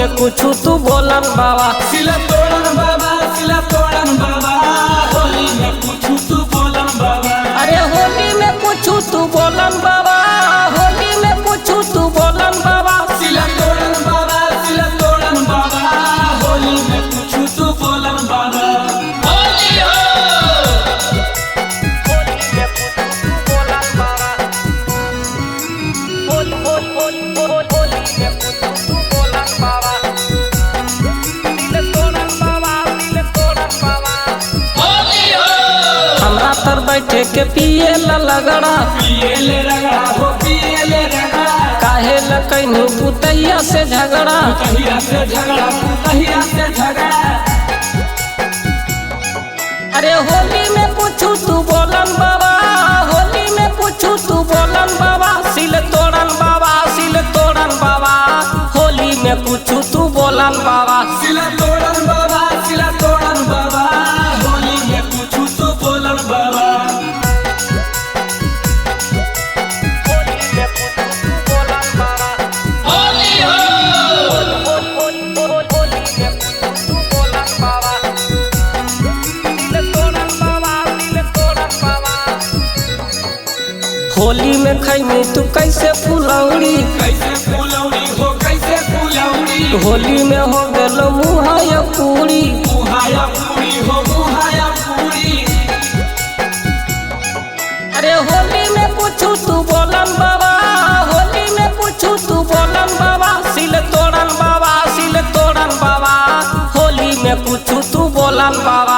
में कुछ तू बोलन बाबा। सिला तोड़न बाबा, सिला तोड़न बाबा, होली में कुछ तू बोलन बाबा। अरे होली में कुछ तू बोलन बाबा, होली में कुछ तू बोलन बाबा। सिला तोड़न बाबा, सिला तोड़न बाबा, होली में कुछ तू बोलन बाबा। होली हो। होली में कुछ तू बोलन बाबा। होली होली होली होली में कुछ तू बोलन बाबा। दिल तोड़न बाबा, दिल तोड़न बाबा। होली हो। हमरा तर बैठे के पिए ला लगड़ा, पिए ले रगड़ा हो, पिए ले रगड़ा। काहे ल कैनू पुतैया से झगड़ा। तहिया से झगड़ा, तहिया से झगड़ा। अरे होली में कुछ तू बोलन बाबा, होली में कुछ तू बोलन बाबा। सिल तोड़न बाबा, सिल तोड़न बाबा, होली में कुछ तू बोलन बाबा। सिला तोड़न बाबा, सिला तोड़न बाबा, होली में कुछ तू बोलन बाबा। होली में कुछ तू बोलन बाबा। होली हो। होली में कुछ तू बोलन बाबा। दिल तोड़न बाबा, दिल तोड़न बाबा। होली में खैनी तू कैसे फुलौड़ी, कैसे फुलौड़ी हो, कैसे फुलौड़ी। होली में हो गेलो मुहाया पूरी। मुहाया पूरी हो, मुहाया पूरी। अरे होली में कुछ तू बोलन बाबा, होली में कुछ तू बोलन बाबा। सिल तोड़न बाबा, सिल तोड़न बाबा, होली में कुछ तू बोलन बाबा।